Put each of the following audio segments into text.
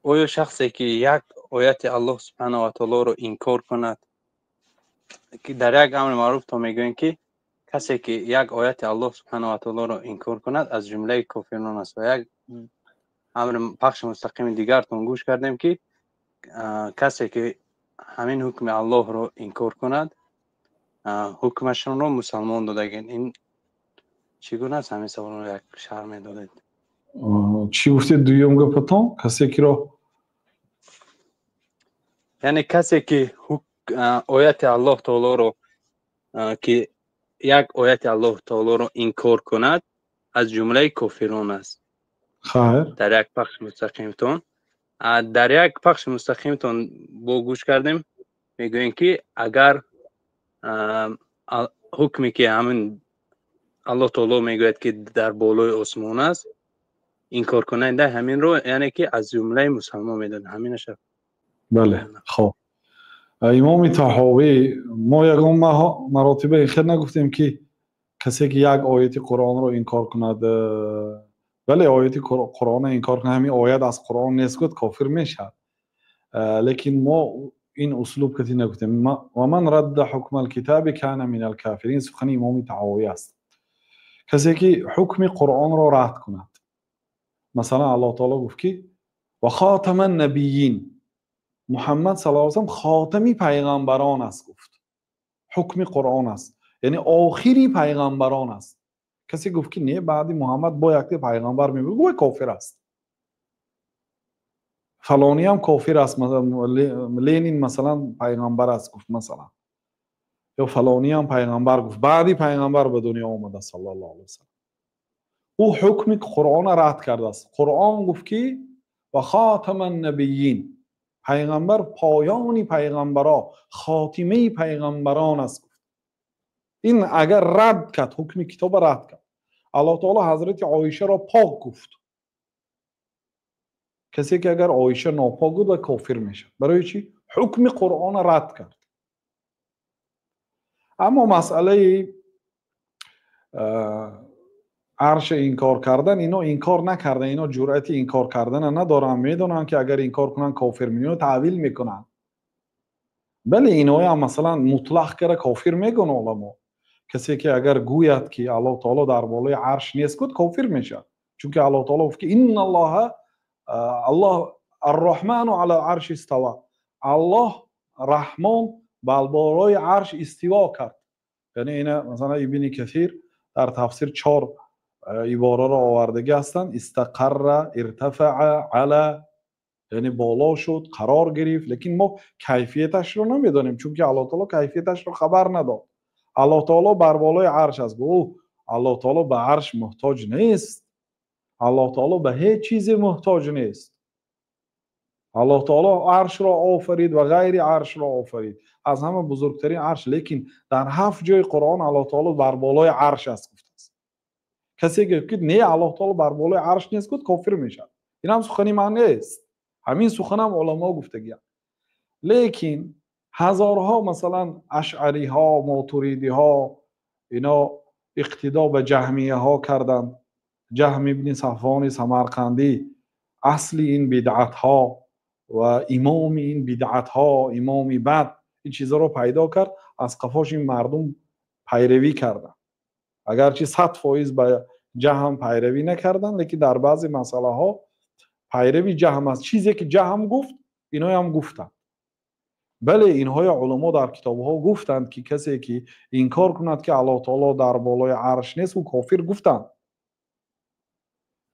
Оё шахсе ки як ояти Аллоҳ субҳанаҳу ва таолоро инкор кунад, ки дар як амри маъруф то мегӯем, ки касе ки як ояти Аллоҳ субҳанаҳу ва таолоро инкор кунад, аз ҷумлаи кофирон аст, ва як амри пахши мустақими дигартон гӯш кардем, ки касе ки ҳамин ҳукми Аллоҳро инкор кунад, ҳукмашонро мусалмон додагин. Ин чӣ гуна аст? Ҳамин саволро як шарҳ медодед. Чӣ гуфтед дуюм гапатон? Касе киро? Яъне касе ки ояти Аллоҳ таолоро, ки як ояти Аллоҳ таолоро инкор кунад, аз ҷумлаи кофирон аст. Хайр. Дар як пахши мустақимтон, дар як пахши мустақимтон бо гӯш кардем, мегӯем, ки агар ҳукме ки ҳамин Аллоҳ таоло мегӯяд, ки дар болои осмон аст, инкор кунанда ҳаминро, яъне ки аз ҷумлаи мусалмон медонад ҳаминаша. Бале, хоб, имоми Таҳовӣ, мо ягон маротиба хел нагуфтем, ки касе ки як ояти Қуръонро инкор кунад. Бале, ояти Қуръонро инкор кунад, ҳамин оят аз Қуръон нест гуфт, кофир мешавад. Лекин мо ин услуб кати нагуфтем. Ва ман радда ҳукма алкитаби кана мин алкафирин, сухани имоми Таҳовӣ аст. Касе ки ҳукми Қуръонро рад кунад, масалан, Аллоҳ таоло гуфт, ки ва хотама набийин, Муҳаммад саллаллоҳу алайҳи васаллам хотами пайғамбарон аст гуфт, ҳукми Қуръон аст, яъне охири пайғамбарон аст. Касе гуфт, ки не, баъди Муҳаммад бо якте пайғамбар мебуд, гӯй кофир аст. Фалониам кофир аст, Ленин масалан пайғамбар аст гуфт, масалан, ё фалониам пайғамбар гуфт, баъди пайғамбар ба дунё омада саллаллоҳу алайҳи васаллам, ӯ ҳукми Қуръонро рад кардааст. Қуръон гуфт, ки ва хотама набийин, пайғамбар поёни пайғамбаро, хотимаи пайғамбарон аст гуфт. Ин агар рад кард, ҳукми китоба рад кард. Аллоҳ таоло ҳазрати Оишаро пок гуфт. Касе ки агар Оиша нопок буд, ва кофир мешавад. Барои чӣ? Ҳукми Қуръонро рад кард. Аммо масъалаи арша инкор кардан, ино инкор накардан, ино ҷуръати инкор кардана надоранд, медонанд, ки агар инкор кунанд, кофир мешаванд, таъвил мекунанд. Бале, иноям масалан мутлақ кара кофир мегӯн уламо. Касе ки агар гӯяд, ки Аллоҳ таоло дар болои арш нест гуфт, кофир мешавад, чунки Аллоҳ таоло гуфт, ки инналлоҳа Аллоҳ арраҳману ала арши истава, Аллоҳ Раҳмон бар болои арш истиво кард. Яъне ина масалан Ибни Касир дар тафсир чор ибораро овардагӣ ҳастанд: истақарра, иртафаа, ала, яъне боло шуд, қарор гирифт. Лекин мо кайфияташро намедонем, чунки Аллоҳ таоло кайфияташро хабар надод. Аллоҳ таоло бар болои арш аст. Ӯ Аллоҳ таоло ба арш муҳтоҷ нест, Аллоҳ таоло ба ҳеҷ чизе муҳтоҷ нест. Аллоҳ таоло аршро офарид ва ғайри аршро офарид, аз ҳама бузургтарин арш. Лекин дар ҳафт ҷои Қуръон Аллоҳ таоло бар болои арш аст гуфтааст. Касе гуфт, ки не, Аллоҳ таоло бар болои арш нест гуфт, кофир мешавад. Ин ҳам сухани ман нест, ҳамин суханам уламо гуфтагианд. Лекин ҳазорҳо масалан ашъариҳо, мотуридиҳо, ино иқтидо ба ҷаҳмияҳо карданд. Ҷаҳм ибни Сафвони Самарқандӣ асли ин бидъатҳо ва имоми ин бидъатҳо, имоми бад, ин чизҳоро пайдо кард, аз қафош ин мардум пайравӣ карданд. Агарчи 100% ба Ҷаҳм пайравӣ накарданд, лекин дар баъзе масъалаҳо пайрави Ҷаҳм аст. Чизе ки Ҷаҳм гуфт, иноям гуфтанд. Бале, инҳоя уламо дар китобҳо гуфтанд, ки касе ки инкор кунад, ки Аллоҳ таоло дар болои арш нест, ӯ кофир гуфтанд.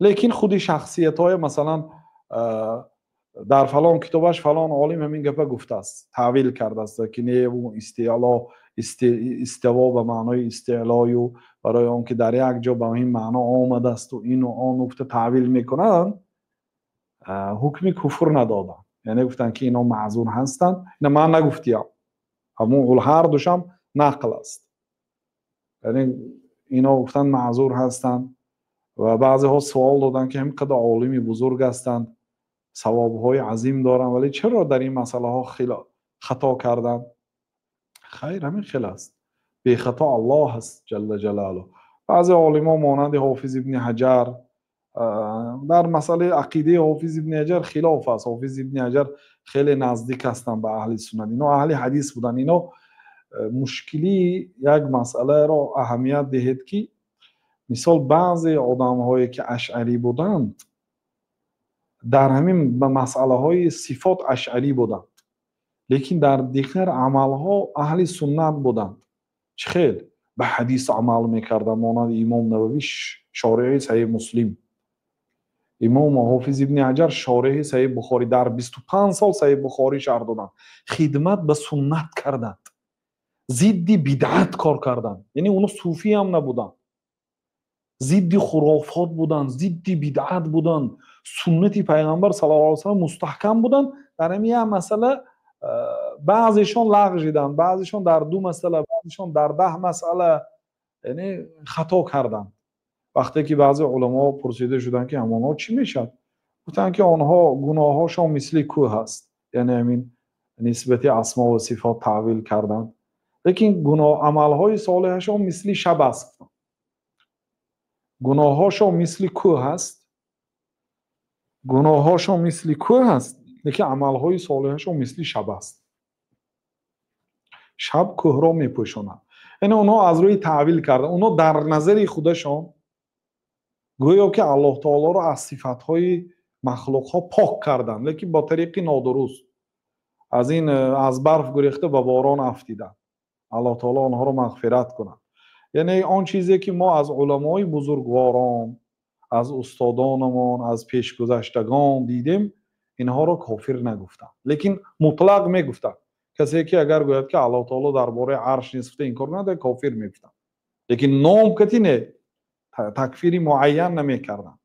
Лекин худи шахсиятҳое, масалан, дар фалон китобаш фалон олим ҳамин гапа гуфтааст, таъвил кардааст, ки не, истиъло, истиво ба маънои истиълою барои он ки дар як ҷо ба ин маъно омадасту ину он гуфта таъвил мекунанд, ҳукми куфр надоданд, яъне гуфтанд, ки ино маъзур ҳастанд. Ина ман нагуфтиям, ҳамун ҳар душам нақл аст. Яъне ино гуфтанд, маъзур ҳастанд. Ва баъзеҳо суол доданд, ки ҳамин қадар олими бузург ҳастанд, савобҳои азим доранд, вале чаро дар ин масъалаҳо хато карданд? Хайр, ҳамин хел аст, бехато Аллоҳ аст ҷалла ҷалолу. Баъзе олимо монанди Ҳофиз ибни Ҳаҷар, Дар масъалаи ақидаи Ҳофиз ибни Ҳаҷар хилоф аст. Ҳофиз ибни Ҳаҷар хеле наздик ҳастанд ба аҳли суннат, ино аҳли ҳадис буданд. Ино мушкилии як масъаларо аҳамият диҳед, ки мисол баъзе одамҳое ки ашъарӣ буданд, дар ҳамин масъалаҳои сифот ашъарӣ буданд, лекин дар дигар амалҳо аҳли суннат буданд. Чӣ хел ба ҳадис амал мекарданд, монанди Имом Нававӣ шориҳи Саҳиҳ Муслим, Имом Ҳофиз ибни Ҳаҷар шориҳи Саҳиҳ Бухорӣ, дар 25 сол Саҳиҳ Бухорӣ шарҳ доданд, хидмат ба суннат карданд, зидди бидъат кор карданд. Яъне онҳо суфӣ ҳам набуданд, зидди хурофот буданд, зидди бидъат буданд, суннати пайғамбар саллаллоҳу алайҳи васаллам мустаҳкам буданд. Дар ҳамин як масъала баъзешон лағжиданд, баъзешон дар 2 масъала, баъзешон дар 10 масъала яъне хато карданд. Вақте ки баъзе уламо пурсида шуданд, ки ҳамонҳо чӣ мешавад, гуфтанд ки онҳо гуноҳҳошон мисли кӯҳ аст, яъне ҳамин нисбати асмо ва сифот таъвил карданд, лекин амалҳои солеҳашон мисли шаб аст. Гуноҳҳошон мисли кӯҳ аст, гуноҳҳошон мисли кӯҳ аст, лекин амалҳои солеҳашон мисли шаб аст. Шаб кӯҳро мепӯшонад. Яъне онҳо аз рӯи таъвил карданд, онҳо дар назари худашон гӯё ки Аллоҳ таолоро аз сифатҳои махлуқҳо пок карданд, лекин бо тариқи нодуруст. Аз ин аз барф гурехта ба борон афтиданд. Аллоҳ таоло онҳоро мағфират кунад. Яъне он чизе ки мо аз уламои бузургворон, аз устодонамон, аз пешгузаштагон дидем, инҳоро кофир нагуфтанд, лекин мутлақ мегуфтанд. Касе ки агар гӯяд ки Аллоҳ таоло дар бораи арш нисбата инкор кунад, кофир мегуфтанд, лекин ном кати не, такфири муайян намекарданд.